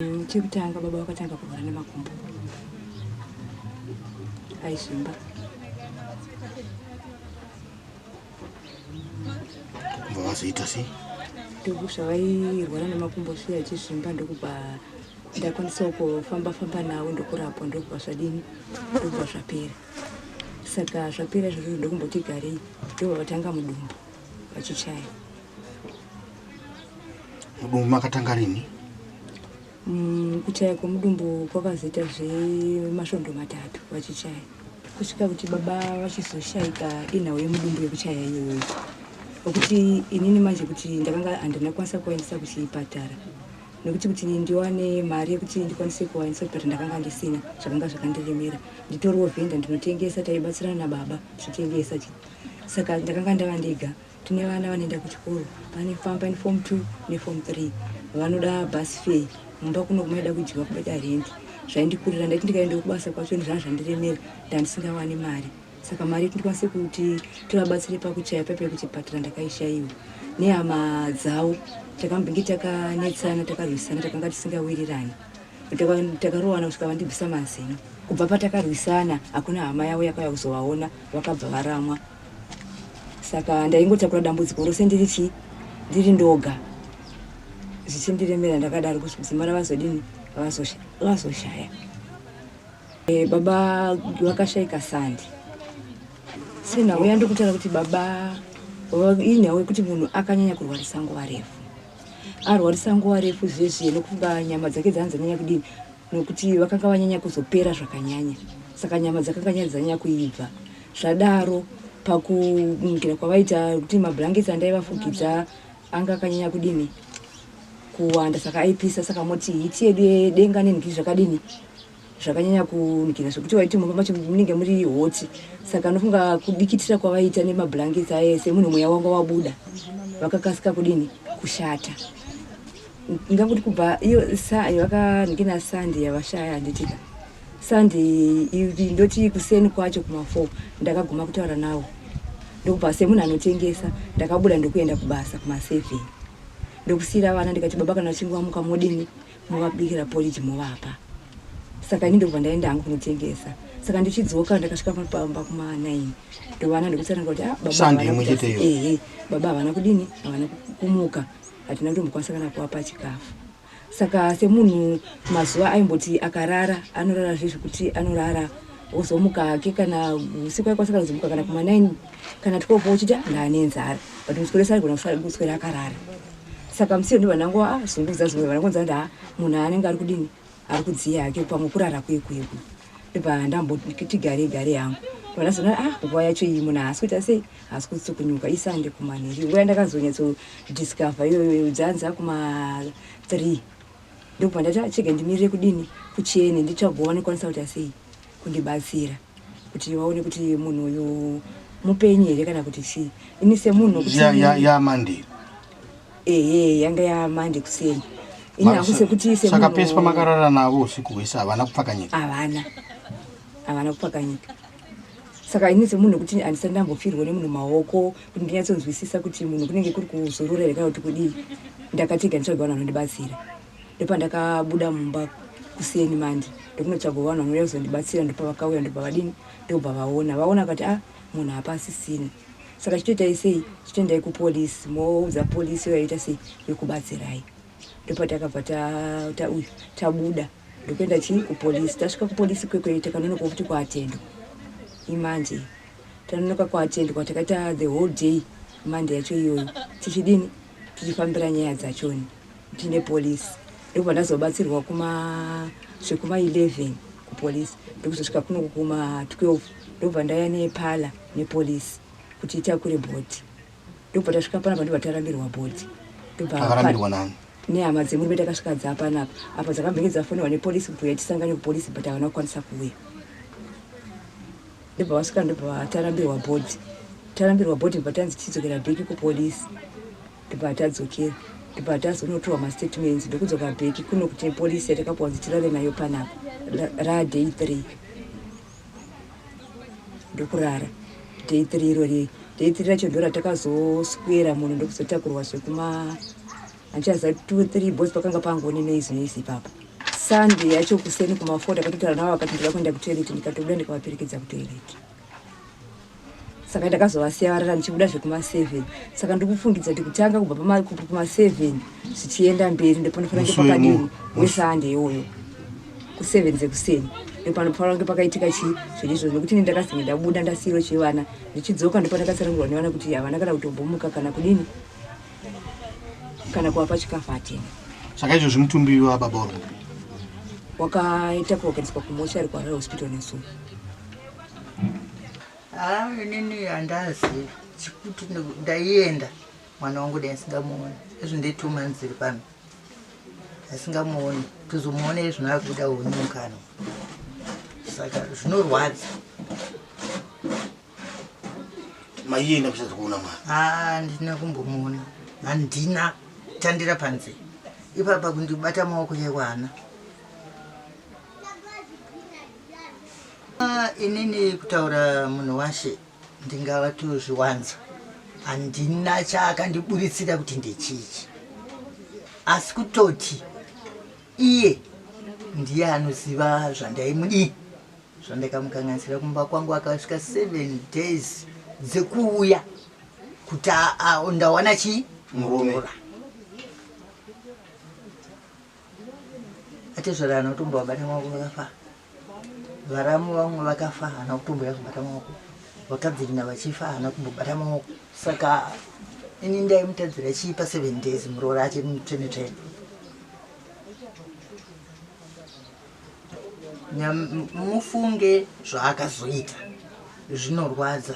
Chekutanga baba vakatanga kurwara nemakumbo aizvimba. Kubva vazoita sei? Ndokusva vairwara nemakumbo sviya achizvimba, ndokubva ndakwanisawo kufamba famba navo, ndokurapwa, ndokubva zvadini, ndokubva zvapera. Saka zvapera izvozvo, ndokumboti garei, ndobva vatanga mudumbu vachichaya. Mudumbu makatanga rini? Kuchaya kwemudumbu kwakazoita zvemasvondo 3 vachichaya, kusvika kuti baba vachizoshayika. Inhau yemudumbu yekuchaya iyoyo, nokuti inini manje kuti ndakanga handina kukwanisa kuvaendesa kuchipatara, nekuti kuti ndiwane mari yekuti ndikwanise kuvaendesa kuchipatara ndakanga ndisina. Zvakanga zvakandiremera. Nditoriwo vhenda, ndinotengesa, taibatsirana nababa tichitengesa, saka ndakanga ndava ndega. Tine vana vanoenda kuchikoro, pane famba neform 2 neform 3, vanoda bus fare. Mumba kuno kumaida kudyiwa, kumaida rent. Zvaindikurira. Ndaiti ndikaendawo kubasa kwacho zvanga zvandiremera, ndandisingawani mari. Saka mari yekuti ndikwanise kuti tivabatsire pakuchaya pepe kuchipatara ndakaishayiwa. Nehama dzavo takambenge takanetsana, takarwisana, takanga tisingawirirani. Takarowana kusvika vandibvisa mazino. Kubva patakarwisana hakuna hama yavo yakauya kuzovaona, vakabva varamwa. Saka ndaingotakura dambudziko rose ndiri chii, ndiri ndoga, zvichindiremera ndakadaro kusvika vazodini, vazoshaya. Baba vakashayika Sunday. Senhau yandikutaura kuti baba, inhau yekuti munhu akanyanya kurwarisa nguva refu, arwarisa nguva refu zvezviye, nokufunga nyama dzake dzanga dzanyanya kudini, nokuti vakanga vanyanya kuzopera zvakanyanya. Saka nyama dzakanga nyanya dzanyanya kuibva. Zvadaro, pakumukira kwavaita kuti mablankets andaivafugidza anga akanyanya kudini, kuwanda, saka aipisa. Saka moti heat yedu yedenga nenhiki zvakadini, zvakanyanya kunikira zvekuti waiti mumba macho munenge muri hot. Saka anofunga kudikitira kwavaita nemablankets aya, semunhu mweya wanga wabuda, vakakasika kudini, kushata. Ndingangoti kubva iyo vakanhikina Sunday yavashaya, handitika Sunday iri, ndoti kuseni kwacho kuma4 ndakaguma kutaura navo. Ndokubva semunhu anotengesa ndakabuda ndokuenda kubasa kuma7, ndokusiyira vana. Ndikati, "Baba kana vachinge vamuka modini, movabikira porridge movapa." Saka ini ndokubva ndaenda hangu kunotengesa. Saka ndichidzoka ndakasvika pamba kuma9, ndovana ndokutsananga kuti, "Ah, baba Sunday havana imwe kuita chete iyo? Ehe, baba havana kudini, havana kumuka, hatina kutombokwanisa kana kuvapa chikafu." Saka semunhu mazuva aimboti akarara, anorara zvezvekuti anorara ozomuka hake kana usiku, aikwanisa kana kuzomuka kana kuma9 kana 12, ochiti, "Ah, ndaane nzara," but muswero aigona kuswera akarara. Saka musiyo ndobva ndangova zungudza zimwe vanangonza kuti, "Ah, munhu anenge ari kudini, ari kudziya hake, pamwe kurara kwekweku." Ndobva ndamboti gare gare yangu, ndobva ah, nguva yacho iyi munhu haasi kuita sei, haasi kutsukunyuka. ISunday kumanheru, nguva yandakazonyatsodiscover iyoyo dzanza kuma3. Ndokubva ndati, "Ah, chega ndimirire kudini, kuchene, nditsvagowo vanokwanisa kuita sei, kundibatsira kuti vaone kuti munhu uyu mupenyu here kana kuti chii." Ini semunhu kuti YaMonday? Ehe, yanga yaMonday kuseni. Ini hangu sekuti Saka pese pamakarara navo usiku hwese havana kupfakanyika? Havana kupfakanyika. Saka ini semunhu wekuti handisati ndambofirwa nemunhu maoko, kuti ndinyatsonzwisisa kuti munhu kunenge kuri kuzorora here kana kuti kudii, ndakati ga nditsvaga vanhu vanondibatsira. Ndopandakabuda mumba kuseni Monday, ndokunotsvaga vanhu vanouya kuzondibatsira. Ndopavakauya, ndobva vadini, ndobva vaona. Vaona vakati, "Ah, munhu hapasisina, saka chitoitai sei, chitoendai kupolisi, moudza polisi yoyaita sei, yokubatsirai." Ndopatakabva uyu tabuda, ndokuenda chii, kupolisi. Tasvika kupolisi kwekwe, takanonoka kuti kuatendwa imanje. Tanonoka kuatendwa, takaita the whole day Monday yacho iyoyo tichidini, tichifambira nyaya dzachoni tine polisi. Ndokubva ndazobatsirwa kuma zvekuma11 kupolisi, ndokuzosvika kuno kuma12, ndokubva ndaya nepala nepolisi kuti itakure body. Ndokubva tasvika panapa, ndobva tarambirwa body. Ndobva Takarambirwa nani? Nehama dzemurume. Takasvika dzapanapa apa, dzakambenge dzafonerwa nepolisi kuti uya tisangane kupolisi, but havana kukwanisa kuuya. Ndobva vasvika, ndobva tarambirwa body. Tarambirwa body, ndobva tanzi tichidzokera back kupolisi. Ndobva tadzokera, ndobva tazonotorwa mastatements, ndokudzoka back kuno kuti polisi yatakapiwa kunzi tirare nayo panapa raday 3. Ndokurara day 3 irori. Day 3 racho ndo ratakazoswera, munhu ndokuzotakurwa zvekuma, handichaziva, 2 3 boys, pakanga pangone noise noise ipapo. Sunday yacho kuseni kuma4 ndakatotaura navo vakati ndinoda kuenda kutoilet, ndikatobuda ndikavaperekedza kutoilet. Saka ndakazovasiya varara ndichibuda zvekuma7. Saka ndikufungidza kuti kutanga kubva kuma7 zvichienda mberi ndopanofanira kunge pakadini weSunday iwoyo ku7 dzekuseni ndopanofanira kunge pakaitika chii zvinhu izvozvo, nekuti ini ndakazenge ndabuda ndasiirwa chivana, ndichidzoka ndopandakatsanangurwa nevana kuti havana kana kutombomuka kana kudini kana kuvapa chikafu hatina. Saka izvozvi mutumbi wababa uri kupi? Wakaita kuwakaniswa kumochari kuHarare Hospital nesuno. Haa, inini handazivi chikuti ndaienda mwana wangu dai ndisingamuoni. Izvi nde 2 months iri pano asingamuoni, tozomuona izvino akubuda honye mukanwa, saka zvinorwadza. Maienda kuchadza kuona mwana? Haa, handina kumbomuona, handina tandira panze ipapa kundibata maoko chaiko hana. Ah, inini kutaura munhu washe ndingava tozviwanza, handina chaakandiburitsira kuti ndechichi, asi kutoti iye ndiye anoziva zvandaimudii, zvandakamukanganisira kumba kwangu. Akasvika 7 days dzekuuya kuti ndawana chii. Murume. Muroora atezvara hana kutombovabata maoko, vakafa. Varamu vamwe vakafa, hana kutomboya kubata maoko. Vakabvirina vachifa, hana kumbobata maoko. Saka ini ndaimutadzira chii pa7 days muroora achiri mutsvene tsvene? Mufunge zvaakazoita zvinorwadza.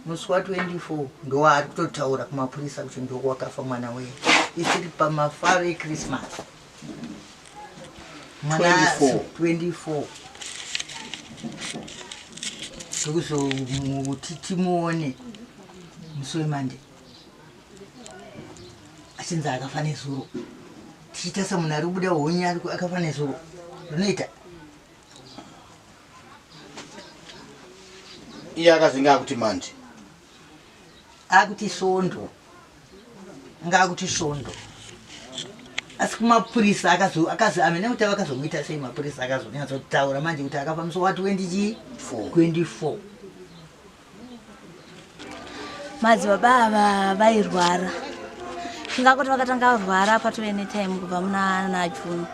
Musi wa24 ndowaari kutotaura kumapurisa kuti ndokwakafa mwana weye, isiri pamafaro eChristmas. Mwana 24. 24, ndokuzomuti timuone musi weMonday achinzi akafa nezuro, tichiita semunhu ari kubuda honye akafa nezuro, rinoita. Iye akazenge akuti manje? Akuti svondo, anga akuti svondo, asi kumapurisa akazi amene kuti vakazomuita sei. Mapurisa akazonyatsotaura manje kuti akafa musi wa20 chii. Four. 24. Madzibaba ava vairwara, tingangoti vakatanga kurwara patove netime kubva muna naJune.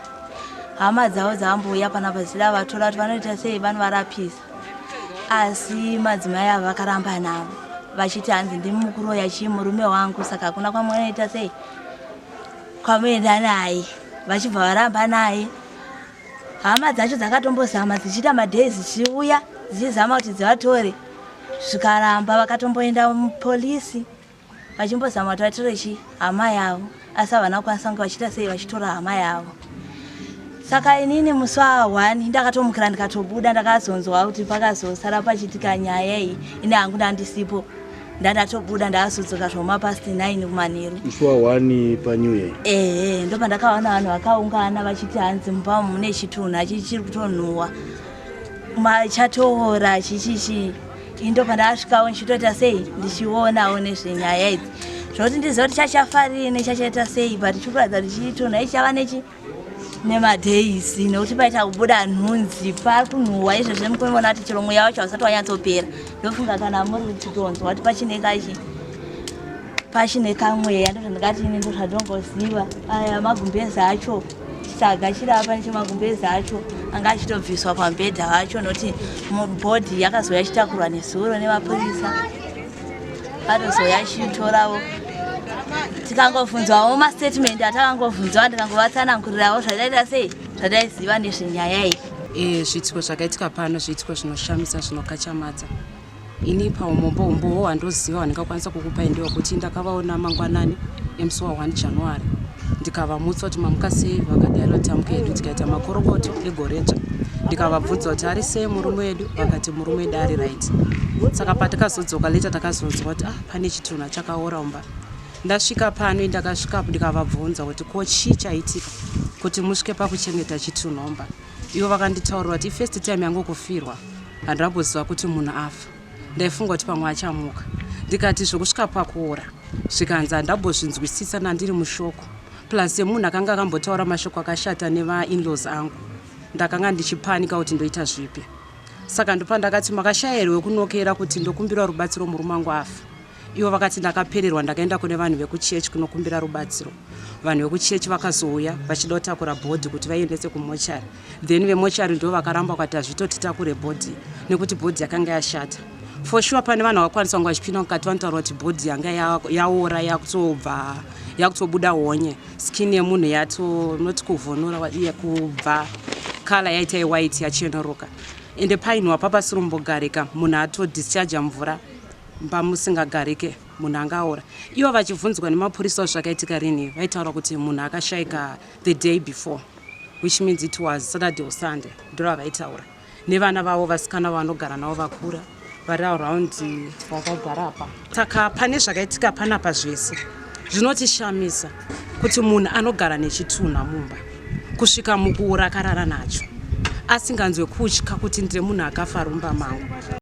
Hama dzavo dzavambouya panapa dzichida vatora kuti vanoita sei, vanovarapisa, asi madzimai ava vakaramba navo vachiti hanzi ndimi mukuroya chii murume wangu, saka hakuna kwamunoita sei kwamuenda naye. Vachibva varamba naye. Hama dzacho dzakatombozama dzichiita madays dzichiuya dzichizama kuti dzivatore, zvikaramba. Vakatomboenda mupolisi vachimbozama kuti vatore chi hama yavo, asi havana kukwanisa kunge vachiita sei vachitora hama yavo. Saka inini musi wa1 ndakatomukira ndikatobuda, ndakazonzwa kuti pakazosara pachitika nyaya iyi. Ini hangu ndandisipo, ndandatobuda, ndakazodzoka zvoma past 9 kumanheru. Musi wa1 paNew Year? Ehe, ndopandakaona vanhu vakaungana vachiti hanzi mumba umu mune chitunha chichiri kutonhuhwa, chatoora chichichi. Ini ndopandakasvikawo ndichitoita sei ndichionawo nezvenyaya idzi, zvokuti ndiziva kuti chachafa riini, chachaita sei, but chikuratidza kuti chitunha ichi chava nechi nemadays, nekuti paita kubuda nhunzi, pari kunhuhwa izvezvi. Mukuona kuti chero mweya wacho hausati wanyatsopera. Ndofunga kana muri kutonzwa kuti pachine kachi pachine kamweya. Ndozvandingati ini, ndozvandongoziva. Aya magumbezi acho, chisaga chiri apa nechemagumbezi acho anga achitobviswa pamubhedha wacho, nokuti body yakazouya ichitakurwa nezuro nemapurisa, atozouya achitorawo. Tikangobvunzwawo mastatement atakangobvunzwa, ndikangovatsanangurirawo zvataita sei, zvataiziva nezvenyaya iyi. Zviitiko zvakaitika pano zviitiko zvinoshamisa, zvinokatyamadza. Ini paumombo umbowo hwandoziva hwandingakwanisa kukupai ndewekuti ndakavaona mangwanani emusi wa1 January, ndikavamutsa kuti mamuka sei, vakadaira kuti tamuka hedu, tikaita makorokoto egoredzva. Ndikavabvunza kuti ari sei murume wedu, vakati murume wedu ari right. Saka patakazodzoka later takazonzwa kuti ah, pane chitunha chakaora mumba. Ndasvika pano, ndakasvika ndikavabvunza kuti ko chii chaitika kuti musvike pakuchengeta chitunha mumba. Ivo vakanditaurira kuti first time yangu kufirwa, handamboziva kuti munhu afa, ndaifunga kuti pamwe achamuka. Ndikati zvokusvika pakuora, zvikanzi handambozvinzwisisa, nandiri mushock. Plus semunhu akanga akambotaura mashoko akashata nevainlaws angu, ndakanga ndichipanika kuti ndoita zvipi. Saka ndopandakati makashaya here wekunokera kuti ndokumbira rubatsiro, murume wangu afa? Ivo vakati ndakapererwa, ndakaenda kune vanhu vekuchechi kunokumbira rubatsiro. Vanhu vekuchechi vakazouya vachida kutakura body kuti vaiendese kumochari. Then vemochari ndo vakaramba vakati hazvitoti takure body nekuti body yakanga yashata. For sure pane vanhu vakakwanisa kunge vachipinda mukati, vanotaura kuti body yanga yaora, yakutobva yakutobuda honye, skin yemunhu yato noti kuvhonora, iye kubva colour yaita yewhite yachenuruka. Ende painhuwa papasirombogarika, munhu atodischarga mvura pamusingagarike, munhu angaora. Ivo vachibvunzwa nemapurisa zvakaitika rini, vaitaura kuti munhu akashayika the day before, which means it was Saturday or Sunday. Ndorava vaitaura nevana vavo vasikana vanogara navo vakura vari around vakagara apa. Saka pane zvakaitika panapa zvese zvinotishamisa kuti munhu anogara nechitunha mumba kusvika mukuura akarara nacho asinganzwe kutya kuti ndire munhu akafa rumba mangu.